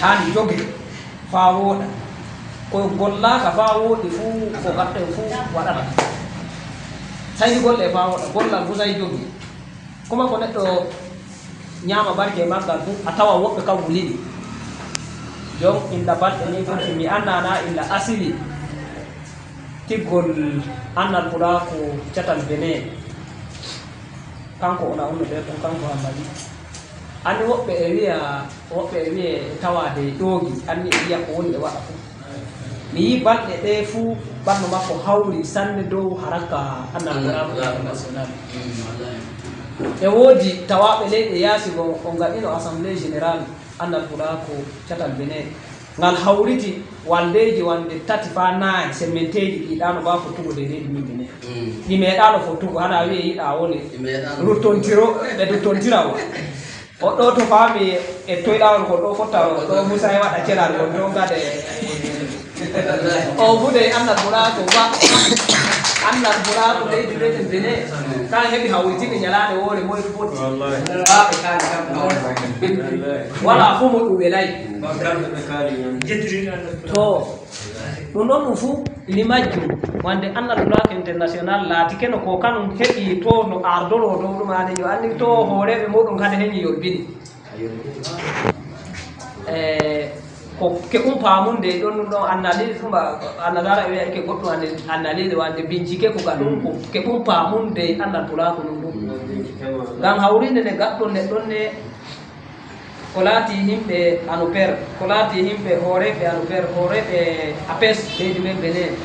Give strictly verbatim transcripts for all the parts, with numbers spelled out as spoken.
Haani joge faa wooɗa. Ko gollaaka faa wooɗi fuu, ko gaɗɗen fuu waɗata. Sey ni golle faa wooɗa, gollal fuu sey jogi. Kuma ko neɗɗo ñaama barke maggal fuu, a tawa woɓɓe kam wulini. Jon inda balɗe ni foti, mi annda na inda asili. Tiggol annal pulaaku catal Benin. Kanko ona onno ɓe kon, kanko Hammadi. Anni woɓɓe e wiya, woɓɓe e wiye tawaade ƴoogi, anni e wiya ko woni e waɗa fof. Mi yii balɗe ɗe fuu ɓanndu makko hawri sanne dow haraka annal pulaaku international. E woodi tawaaɓe leyɗe yaasi go, o ngaɗino Assemblée Générale annal pulaaku catal Benin. Ngal hawriti waldeeji wande tati faa naay, semmenteeji ɗi yiɗaano baa fottugo de leydi min Benin. Ɗi meeɗaano fottugo, hana wi'e yiɗa woni ruttontiro, ɓe ruttontira o. O ɗo to faami e toyɗaawol ko ɗo fotta o, ɗo Musa e waɗa celal ngon ɗo ngade. O bude annal buraaku ba. Annal buraaku leydi meɗen Benin. Kan heɓi hawritinde ñalaande woore moy fotti. Wallahi. Baaɓe kaali kam. Wallahi. Wala fo mo ɗum welay. To, ɗum ɗon ɗum fuu ni majjum, wande annal pulaaku international laatike no ko kanum heɓi to no ardoro dow ɗum, ane yo anni to hooreeɓe muɗum kadi heñi yolbini. E, ko ke ɗum paamunde ɗon ɗum ɗon analyse ɗum, a, a nasara e wiya ke goɗɗum ane-, analyse wande bincike ko ka ɗum ko ke ɗum paamunde annal pulaaku ɗum ɗum. Ngam hawrinde nde gaɗɗon ne ɗon ne, ko laati yimɓe ANOPER, ko laati yimɓe hooreeɓe ANOPER, hooreeɓe APES leydi men Benin,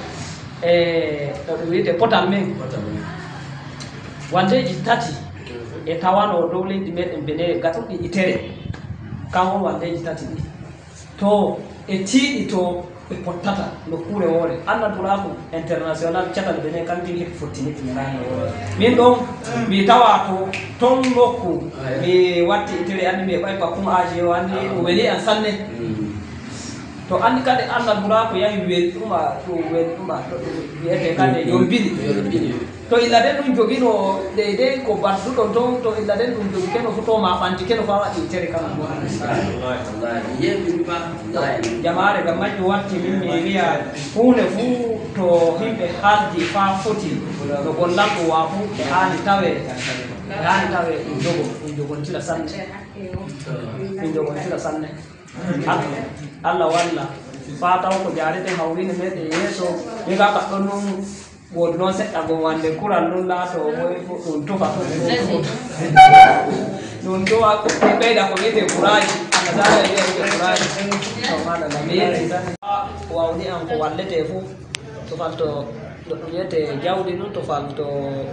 e ɗo ɗum wiyetee potal men. Waldeeji tati e tawano dow leydi meɗen Benin gaɗuɗi itere, kan won waldeeji tati ɗi. To e tiiɗi to ɓe pottata nokkuure woore. Annal pulaaku international catal Benin kan tigi heɓi fottini ɗum raani woore. Min ɗon mi tawa to ton nokku mi watti e tele anni mi heɓay bakkum aaji o anni o weli an sanne. To anni kadi annal pulaaku yahi wel ɗuma ɗum wel ɗuma to ɗum wiyete kadi yombini. To illa den ɗum jogino deydey ko badduɗo ton, to illa den ɗum jogi keno fu to ma ɓanti keno fa waɗi tere kam. Wallahi, wallahi. Yeeɓi mi ba, wallahi. Jamaare gam majjum watti min mi wiya huunde fu to himɓe haaldi fa foti no gollanɗo wa fu ɓe haani tawe, ɓe haani tawe ɗum jogo, ɗum jogontira sanne. Ɗum jogontira sanne. Al-, Allah walla. Fa taw ko jaarete hawrinde meɗen yeeso. Mi ga kaɗɗon nun. Woodi noon seɗɗa gom wande kural ɗum laato moy fof ɗum tufa ɗum tufa ɗum tufa ko ɓeyda ko wiyetee kuraaji. Annasara e wiyetee kuraaji. To maɗa mi yetti tan wawni an ko walletee fof, to falto no ɗum wiyetee jawdi ɗum, to falto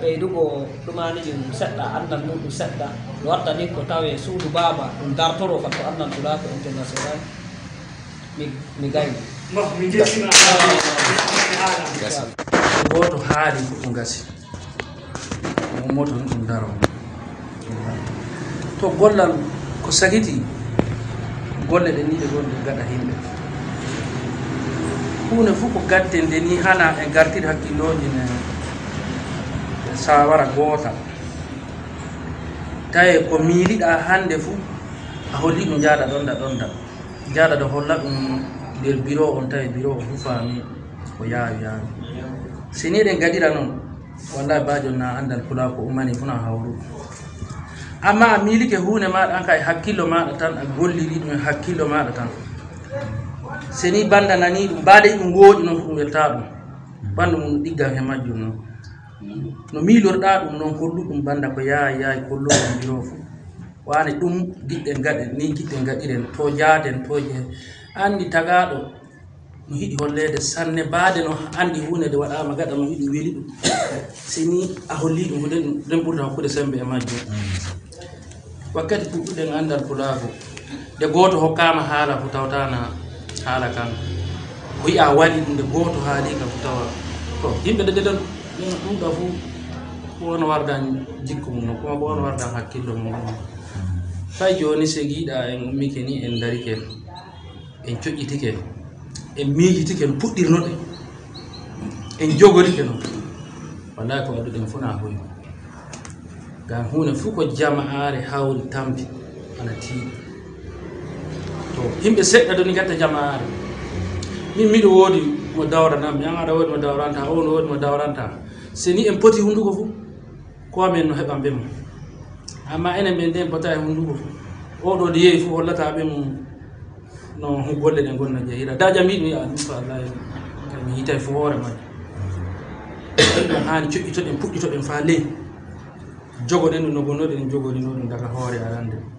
ɓeydugo ɗumani ɗum seɗɗa, anndal mum ɗum seɗɗa. No wattani ko tawe suudu baaba ɗum dartoro falto annal pulaaku international. Mi, mi gayni. Mo, mi jettino Allah. Gooto haali ko ɗum gasi. Mo moto ɗum daro. To gollal ko sagiti, golle ɗe ni ɗe gonɗe gaɗa himɓe. Huunde fof ko gattende ni hana e gartiri hakkillooji ne sawara goota. Tawi ko miiliɗa hannde fof a holli ɗum njaada ɗonda ɗonda. Jaada ɗo holla ɗum nder biro on, tawi biro o hufaami o yaawi yaawi. Si ni eɗen gaɗira noon, wallahi baajo na anndal pulaaku ko ummani fuu na hawru. Amma a miilike huunde maaɗa an ka e hakkillo maaɗa tan, a golliri ɗum e hakkillo maaɗa tan. Si ni bannda nani ɗum, mbaade ɗum wooɗi noon fu ɗum weltaa ɗum. Ɓanndu mum ɗiggan he majjum noon. No miilorɗaa ɗum noon, hollu ɗum bannda ko yaawi yaawi, kollu ɗum biro fu. Waane ɗum ngiɗɗen gaɗen, ni ngiɗɗen gaɗiren, to jaaden, to jehen. Anndi tagaaɗo no yiɗi holleede sanne, baade no anndi huunde nde waɗaama gaɗa no yiɗi weli ɗum. Si ni a holli ɗum, ko ɗen, ɗen ɓurta hokkude semmbe e majjum. Wakkati puɗɗuɗen anndal pulaaku, nde gooto hokkaama haala fu tawtaana haala kan. Ko yi'a waɗi ɗum, nde gooto haali ka fu tawa. To, yimɓe de, de, de, ɗum ɗo fu, ko won wardan jikku mum, ko won wardan hakkillo mum. Fay jooni, segiiɗa en ummike ni, en darike, en coƴƴitike, en miijitike no puɗɗirnoɗen, en jogorike noon. Wallahi ko adduɗen fu na hoy. Ngam huunde fu ko jama'aare hawri tampi ana tiiɗi. To yimɓe seɗɗa doni gatta jamaare. Min miɗo woodi mo dawranam, mi an aɗa woodi mo dawranta, o no woodi mo dawranta. Se ni en poti hunnduko fu, ko amen no heɓan ɓe mum. Amma enen ɓen den pota e hunnduko fu. O ɗo de yehi fu hollata ɓe mum no hu golle ɗen gonna jehira. Da jamiɗo wi'a ɗum fa Allah, kay mi hitay fu hoore majjum. Ɗum ɗon haani coƴƴitoɗen, puɗɗitoɗen faa ley. Jogoɗen ɗum no gonnoɗen jogorino ɗum daga hoore arande.